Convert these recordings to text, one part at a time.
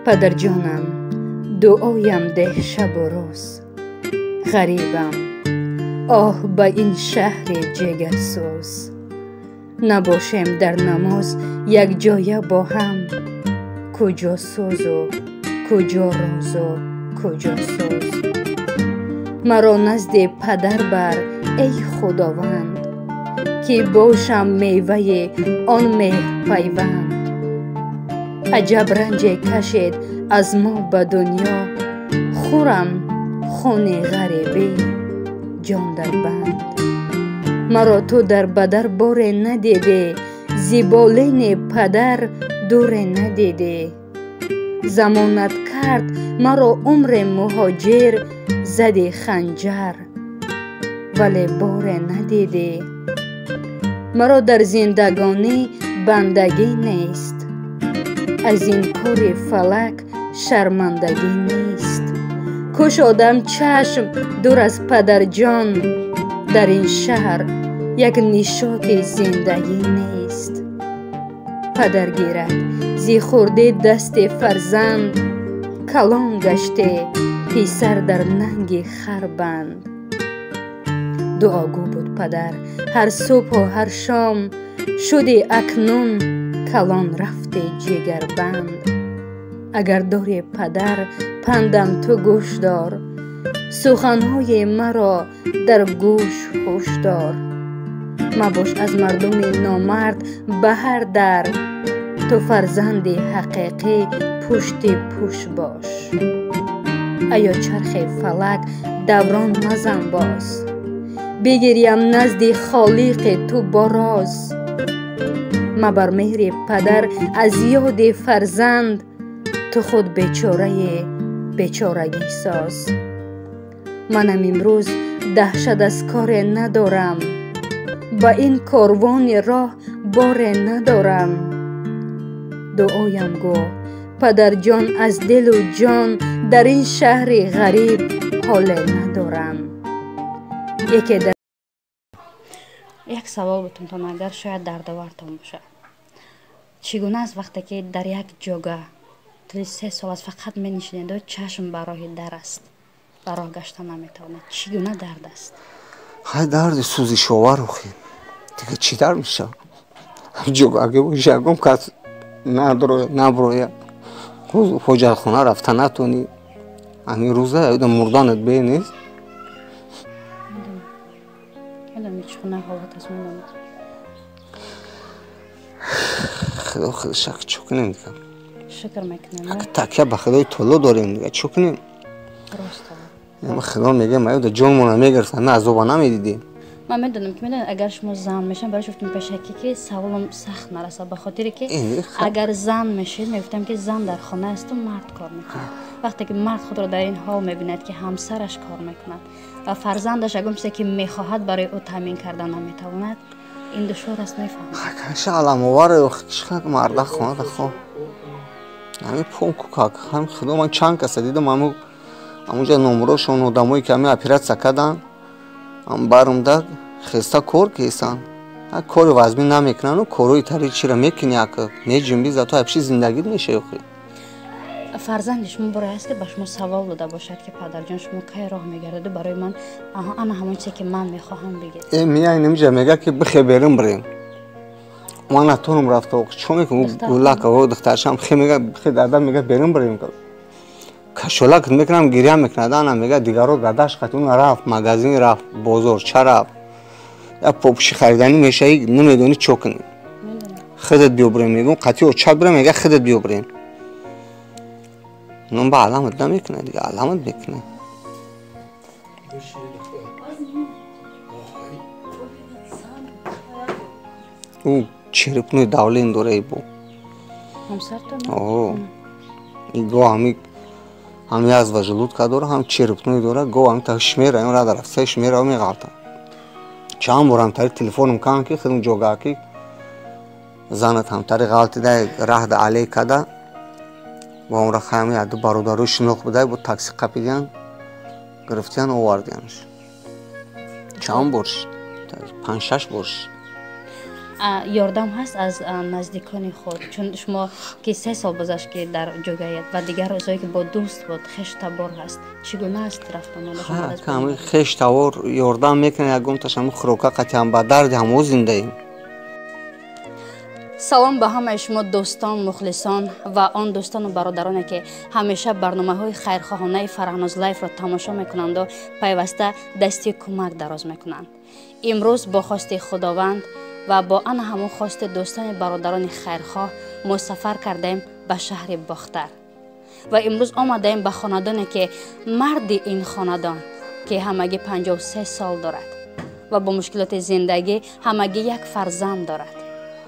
Падарҷонам, дуоям деҳ шабу рӯз. Ғарибам, оҳ ба ин шаҳри ҷигарсӯз. Набошем дар намоз якҷоя бо ҳам. Куҷо сӯзу, куҷо розу, куҷо сӯз. Маро назди падар бар, эй Худованд, ки бошам меваи он меҳрпайванд. Аҷаб ранҷе кашед аз мо ба дунё, хӯрам хуни ғарибӣ ҷон дар банд. Маро ту дар бадар боре надидӣ, зи болини падар дуре надидӣ. Замонат кард маро умре муҳоҷир, зади ханҷар, вале боре надидӣ. Маро дар зиндагонӣ бандагӣ нест, аз ин кори фалак шармандагӣ нест. Кушодам чашм дур аз падарҷон, дар ин шаҳр як нишоти зиндагӣ нест. Падар гирад зи хурдӣ дасти фарзанд, калон гаште писар дар нанги харбанд. Дуогӯ буд падар ҳар субҳу ҳар шом, шуди акнун калон рафти ҷигарбанд. Агар дори падар пандам ту гӯш дор, суханҳои маро дар гӯш ҳуш дор. Мабош аз мардуми номард ба ҳар дар, ту фарзанди ҳақиқӣ пушти пӯш бош. Аё чархи фалак даврон мазан боз, бигирям назди холиқи ту бо роз. Мабар меҳри падар аз ёди фарзанд, ту худ бечораи бечорагӣ соз. Манам имрӯз даҳшат аз коре надорам, ба ин корвони роҳ боре надорам. Дуоям гӯ падарҷон аз дилу ҷон, дар ин шаҳри ғариб ҳоле надорам. Яке дар як савол бутунтон, агар шояд дардовартон бошад. Чӣ гуна аст вақте ки дар як ҷога тӯли 3 сол аст фақат менишинеду чашм ба роҳи дар аст, ба роҳ гашта наметавонад? Чӣ гуна дард аст? Ҳай дарди сӯзишовар охи. Дига чӣ дард мешавад? Ҷогаги боша, ягон кас надроя, наброя. Ҳоҷатхона рафта натонӣ. Ҳамин рӯза ёдам мурданат бе нест. Медонам чӣ гуна ҳолат аст, медонам. Худо худша чӣ кунем дига? Шукр мекунем. Такя ба Худои Таоло дорем дига, чӣ кунем? Рост. Худо мегӯяд, ма ёда ҷонмона мегирифтам, ма азоба намедидем. Ман медонам ки медонед, агар шумо зан мешавед, барои гуфтам пешакӣ ки саволам сахт нарасад, ба хотире ки агар зан мешед, мегуфтам ки зан дар хона аст ва мард кор мекунад. Вақте ки мард худро дар ин ҳол мебинад ки ҳамсараш кор мекунад ва фарзандаш ягон чизе ки мехоҳад барои ӯ таъмин карда наметавонад, ин душвор аст, мефаҳмам. Каша аламовар чӣ марда хона хо. Ҳамин понку как, ҳамин Худо ман чанд каса дидам, ҳамунҷа номурошон одамое ки ҳамин оператсия карданд, ҳам баромда хеста кор кесан. Кори вазмин намекунану корҳои тари чира мекунӣ, ака меҷунбӣ, зато ҳамши зиндагит мешавӣ охи. Фарзанди шумо боре ҳаст ки ба шумо савол дода бошад ки падарҷон шумо кай роҳ мегардеду барои ман ана ҳамон чизе ки ман мехоҳам бигиред? Мия инамҷа мега ки бихе берим бирем. Ман натонам рафта, чӣ мекунам? Гулака духтаршам хе мега бихе дада мега берим бирем. Кашолак мекунам, гиря мекунад, ана мега дигаро дадаш қати он рафт, магазин рафт, бозорча рафт. Я попши хариданӣ мешавӣ, намедонӣ чӣ кунӣ. Худат биё бирем, мегӯм, қати оча бирем, мега худат биё бирем. Ном ба аламат намекунад, дига аламат мекунад. Ӯ черепной давление дора ибо. Ҳамсартон? О. Иго ҳами ҳам язва желудка дора, ҳам черепной дора, го ҳам та шмера, ин рада рафта шмера меғалта. Чанд борам тари телефонам кан ки худам ҷога ки занат ҳам тари ғалтида раҳда алей када. Бо он рахами яду бародарои шинох будай, бо такси қапидиян, гирифтиян, овардиянш. Чанд бор шид? 5-6 бор шид. Ёрдам ҳаст аз наздикони худ, чун шумо ки 3 сол гузашт ки дар ҷогаед ва дигар рӯзое ки бо дӯст буд, хештабор ҳаст, чӣ гуна аст рафтуомад? Хештабор ёрдам мекунад, ягонташ ҳамн хӯрока қатъиан ба дарди ҳамо зиндаем. Салом ба ҳамаи шумо дӯстон, мухлисон ва он дӯстону бародароне ки ҳамеша барномаҳои хайрхоҳонаи Фарҳноз Лайфро тамошо мекунанду пайваста дасти кӯмак дароз мекунанд. Имрӯз бо хости Худованд ва бо ана ҳамон хости дӯстони бародарони хайрхоҳ мо сафар кардаем ба шаҳри Бохтар ва имрӯз омадаем ба хонадоне ки марди ин хонадон ки ҳамагӣ 53 сол дорад ва бо мушкилоти зиндагӣ ҳамагӣ як фарзанд дорад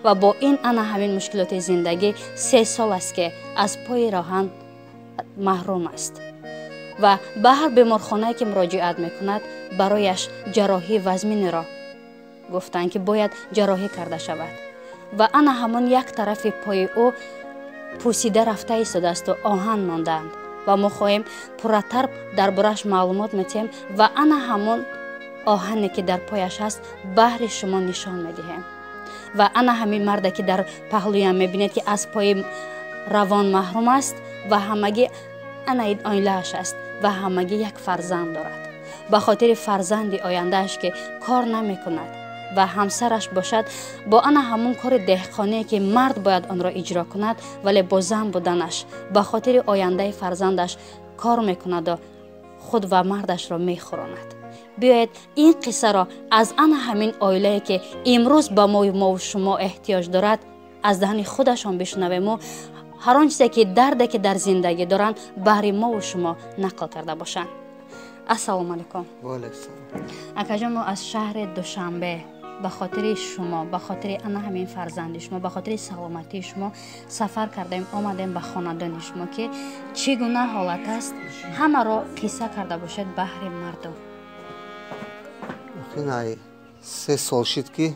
ва бо ин ана ҳамин мушкилоти зиндагӣ 3 сол аст ки аз пои роҳан маҳрум аст ва ба ҳар беморхонае ки муроҷиат мекунад барояш ҷарроҳии вазминеро гуфтанд ки бояд ҷарроҳӣ карда шавад ва ана ҳамон як тарафи пои ӯ пӯсида рафта истодаасту оҳан мондаанд ва мо хоҳем пурратар дар борааш маълумот метиҳем ва ана ҳамон оҳане ки дар пояш ҳаст баҳри шумо нишон медиҳем. Ва ана ҳамин марде ки дар паҳлӯям мебинед ки аз пои равон маҳрум аст ва ҳамагӣ ана ин оилааш аст ва ҳамагӣ як фарзанд дорад. Ба хотири фарзанди ояндааш ки кор намекунад ва ҳамсараш бошад бо ана ҳамон кори деҳқоние ки мард бояд онро иҷро кунад, вале бо зан буданаш ба хотири ояндаи фарзандаш кор мекунаду худ ва мардашро мехӯронад. Биёед ин қиссаро аз ана ҳамин оилае ки имрӯз ба мову шумо эҳтиёҷ дорад аз даҳни худашон бишунавему ҳар он чизе ки дарде ки дар зиндагӣ доранд баҳри мову шумо нақл карда бошанд. Ассалому алайкум. Ва алайкум ассалом. Акаҷон, мо аз шаҳри Душанбе ба хотири шумо, ба хотири ана ҳамин фарзанди шумо, ба хотири саломатии шумо сафар кардаем, омадем ба хонадони шумо ки чӣ гуна ҳолат аст ҳамаро қисса карда бошед баҳри мардум. Охин 3 сол шид ки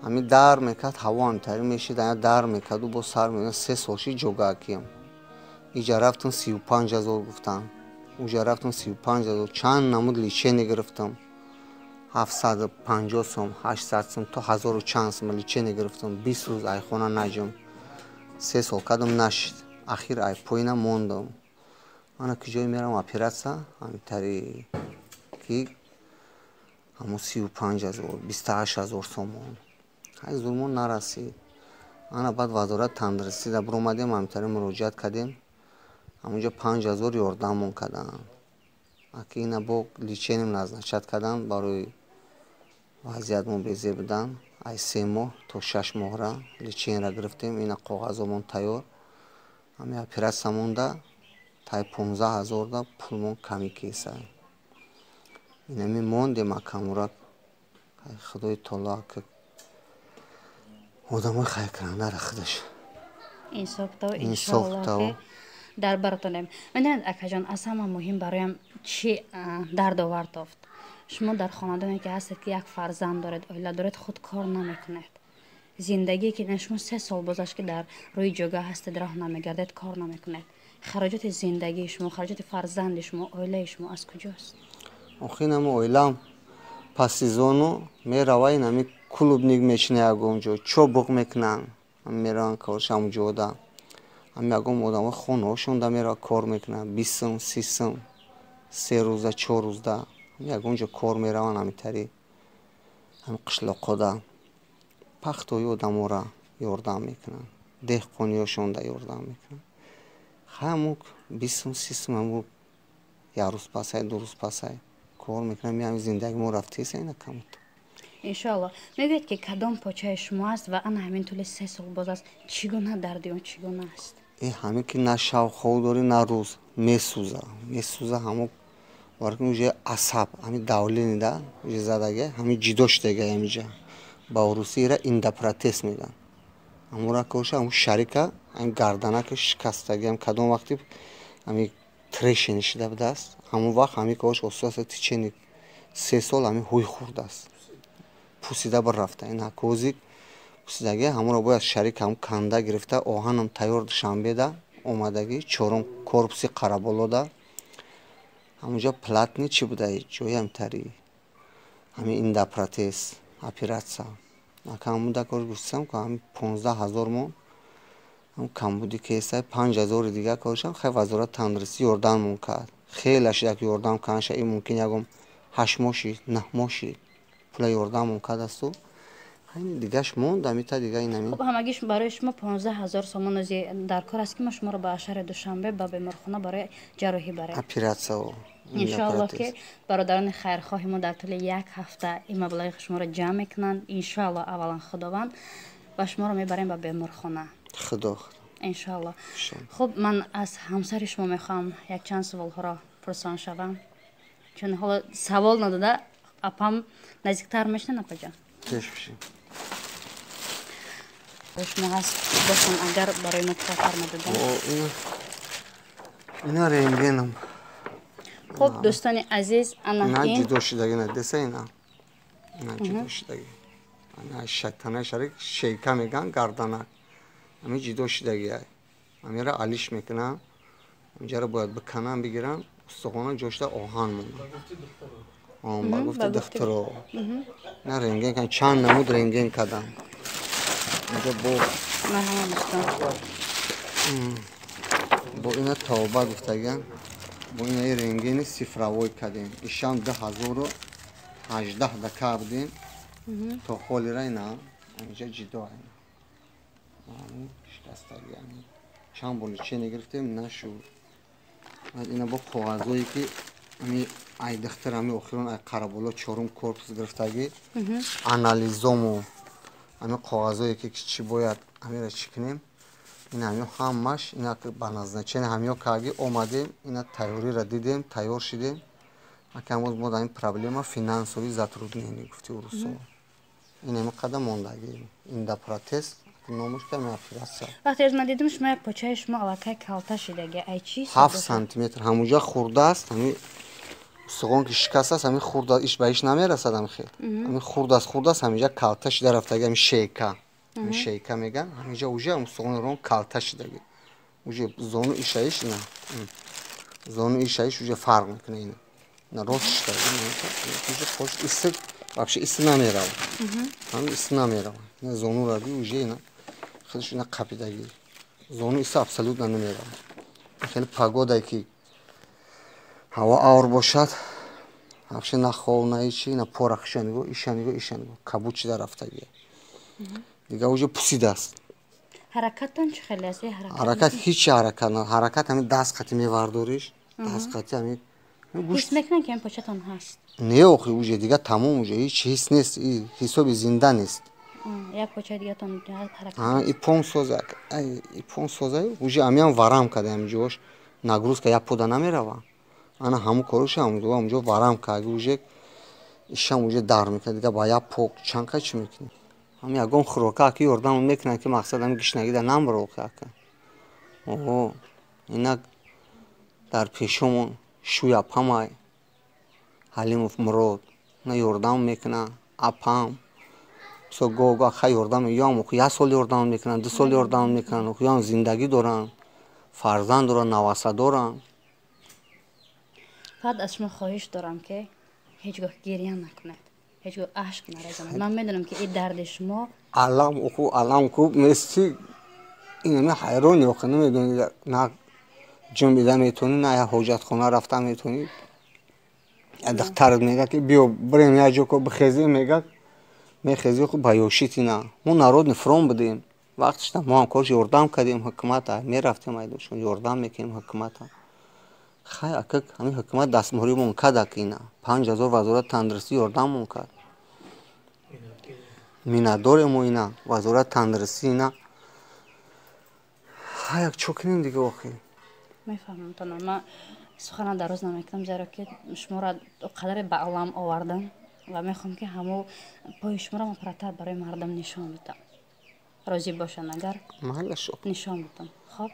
ҳамин дар мекард, ҳаво ҳамтари мешид, дар мекарду бо сар мекард. 3 сол шид ҷогаакиям. Иҷа рафтам 35 000 гуфтам, уҷа рафтам 35 000, чанд намуд лечение гирифтам. 750 сом, 800 сом, то 1000 чанд сом лечение гирифтам. 20 рӯз ай хона наҷум. 3 сол кардам нашид. Ахир ай поина мондам. Ана ки ҷое мерам оператсия, ҳамитари ки ҳамон 35 000, 28 000 сомон. Ҳай зурмон нарасид. Ана баъд вазорат тандурустӣ да биромадем, ҳамитари муроҷиат кардем. Ҳамонҷо 5 000 ёрдаммон карданд. Аки ина бо лечением назначат карданд барои вазъиятмон безеб будан. Ай 3 моҳ то 6 моҳра лечениеро гирифтем. Ина коғазомон тайёр. Ҳамин оператсия монда тай 15 000 да пулмон камӣ кеса. Инами мондем акамурак. Худои таоло ак одамои хайркунандаро худаш инсоф то иншоаллоҳ дар баратонем. Медонед акаҷон, аз ҳама муҳим бароям чӣ дардовар тофт? Шумо дар хонадоне ки ҳастед ки як фарзанд доред, оила доред, худ кор намекунед. Зиндагие ки шумо 3 сол бозаш ки дар рӯи ҷойгоҳ ҳастед, роҳ намегардед, кор намекунед. Хароҷоти зиндагии шумо, хароҷоти фарзанди шумо, оилаи шумо аз куҷост? Охин ҳама оилам пасизону мерава, ин ҳами клубник мечина ягон ҷо, чобуқ мекунанд, мераванд корш ҳамон ҷода. Ҳами ягон одамо хонаҳошонда мерава кор мекунанд, 20 сум, 30 сум, 3 рӯза, 4 рӯзда ягон ҷо кор мераванд, ҳамитари ҳами қишлоқода пахтои одамора ёрдам мекунанд, деҳқониёшонда ёрдам мекунанд. Ҳамук 20 сум, 30 сум ҳаму як рӯз пасай, 2 рӯз пасай кор мекунам, ҳами зиндаги мо рафтеса ина камут. Иншоалло. Мегӯяд ки кадом почаи шумо аст ва ана ҳамин тӯли 3 сол боз аст, чӣ гуна дарди он чӣ гуна аст? Ҳамин ки на шав хоб дорӣ, на рӯз, месӯза, месӯза ҳамо варки уже асаб, ҳамин давление да уже задаге, ҳамин ҷидо шудага ҳамиҷа. Ба урусӣ ира эндопротез мегӯянд. Ҳамора коша, ҳамун шарика, ҳамин гарданака шикастаги, ҳам кадом вақти ҳамин трешини шида будааст, ҳамон вақт ҳамин кош ососа течени 3 сол ҳамин ҳуй хӯрдааст. Пусида бирафта. Ин ҳакози пусидаги ҳамонро бояд шарик ҳам канда гирифта, оҳанам тайёр Душанбеда омадагӣ, 4-ум корпуси Қараболода. Ҳамонҷо платни чӣ буда, ҷои ҳамтари ҳамин эндопротез оператсия. Ака ҳамун дакор гуфтам, ки ҳамин 15 000 мон ҳам камбуди кесай, 5000-и дига коршам. Хай, вазорати тандурустӣ ёрдаммон кард, хеле шида ки ёрдам кардаша. Ин мумкин ягон 8 моҳ шид, 9 моҳ шид, пула ёрдаммон кардасту дигаш монд, амита дига инами. Хуб, ҳамагиш барои шумо 15 000 сомон ози дар кор аст, ки мо шуморо ба шаҳри Душанбе ба беморхона барои ҷарроҳӣ барем. Оператсия. Иншоалло, ки бародарони хайрхоҳи мо дар тӯли як ҳафта ин маблағи шуморо ҷамъ мекунанд. Иншоалло, аввалан Худованд, ва шуморо мебарем ба беморхона. Худо. Иншоалло. Хуб, ман аз ҳамсари шумо мехоҳам якчанд саволҳоро пурсон шавам, чун ҳоло савол надода. Апам, наздиктар мешинан, апаҷон. Пеш бишин. Шумо ҳаст бошам, агар барои мо кӯтоҳтар медодем. Ина рентгенам. Хуб, дӯстони азиз, ана ин. Ҷудо шудаги, на деса, ина ҷудо шудаги, ана шайтана шарик шейка меган, гарданак ами ҷудо шудаги, амира алиш мекунам, инҷаро бояд биканам, бигирам, устухона ҷошта оҳан монад, ба гуфти духтуро. На рентген кан, чанд намуд рентген кардам инҷо бо. Бо ина тавба гуфтаган, бо ина рентгени цифровой кардем, ишам 2018 да кардем, то ҳолира ина инҷа ҷидо шикастаги. Чанд бор лечение гирифтем, нашуд. Ина бо коғазое ки ами ай духтар, ами охирон ай Қараболо чорум корпус гирифтагӣ, анализому ами коғазое ки чӣ бояд, амира чӣ кунем, ин ҳамиё ҳамаш ина ба назначение ҳамиё карги омадем, ина тайёриро дидем, тайёр шидем. Акам боз мо дар ин проблема финансовый затруднение, гуфти урусо, ин ҳами қадар мондагӣ, эндопротез номаш ками оператсия. Вақте аз ман дидам шумо, як почаи шумо аллакай калта шидаги, ай чӣ? 7 сантиметр ҳамуҷа хурдааст. Ҳами устухон ки шикастааст, ҳами хурда, иш ба иш намерасад, ҳами хел ҳами хурдааст, хурдааст, ҳамиҷа калта шида рафтаги. Ҳами шейка, ҳами шейка меган, ҳамиҷа уже устухони рон калта шидаги, уже зону ишаиш, ина зону ишаиш уже фарқ мекунад, ина рост шидаги, уже пош исик вообще иси намерава, ҳами иси намерава. Ина зону раги уже ина худаш ина қапидаги, зону иси абсолютно намерава. Хеле погодае ки ҳаво авр бошад, вообще на хов, на ҳичи, на пора хишанигоҳ, ишанигоҳ, ишанигоҳ кабуд шида рафтаги, дига уже пусидааст. Ҳаракаттон чӣ хеле аст? Ҳаракат ҳичи ҳаракат, ҳаракат ҳами даст қати мевардориш, даст қати ҳами. Ҳис мекунам, ки ин початон ҳаст. Не, охи, уже дига тамом, уже ҳеч ҳис нест, ҳисоби зинда нест. Як почаи дигатон ҳаракат. И пон соза, и пон соза, уже амиам варам карда, ҳамҷош нагрузка як пода намерава, ана ҳамун корша ҳамунҷо варам кард, уже ишам уже дар мекунад, дига ба як по чанд ка чӣ мекунӣ? Ҳам ягон хӯрока ки ёрдам мекунад, ки мақсад ҳами гишнагида намбаро ака. О, инак дар пешомон шӯй апамай Ҳалимов Мурод на ёрдам мекунад, апам мисол гоҳ гоҳ хай ёрдам, ёам як сол ёрдам мекунанд, 2 сол ёрдам мекунанд, ёам зиндагӣ доранд, фарзанд доранд, наваса доранд. Фақат аз шумо хоҳиш дорам, ки ҳеҷ гоҳ гирья накунед, ҳеҷ гоҳ ашк нарезонед. Ман медонам, ки ин дарди шумо. Алам оху, алам ку мести, инами ҳайрони охи, намедони, на ҷунбида метавонӣ, на як ҳоҷатхона рафта метавонӣ. Як духтарат мега, ки биё бирем як ҷо ко бихезем, мега, мехези, ху ба ёшити. На мо Народный фронт будем, вақтишта мо ҳам корш ёрдам кардем ҳукумата, мерафтем айдошон, ёрдам мекунем ҳукумата. Хай, ака, ҳамин ҳукумат дастморимон карда, ки ина 5000 вазорати тандурустӣ ёрдаммон кард, миннатдорем мо ина вазорати тандурустӣ. Ина хай, як чо кунем дига охир? Мефаҳмам тона. Ман сухана дароз намекунам, зеро ки шуморо қадаре ба алам овардам ва мехоҳам, ки ҳамо пои шуморо ман пурратар барои мардум нишон бидам. Розӣ бошанд, агар нишон бидам. Хоб.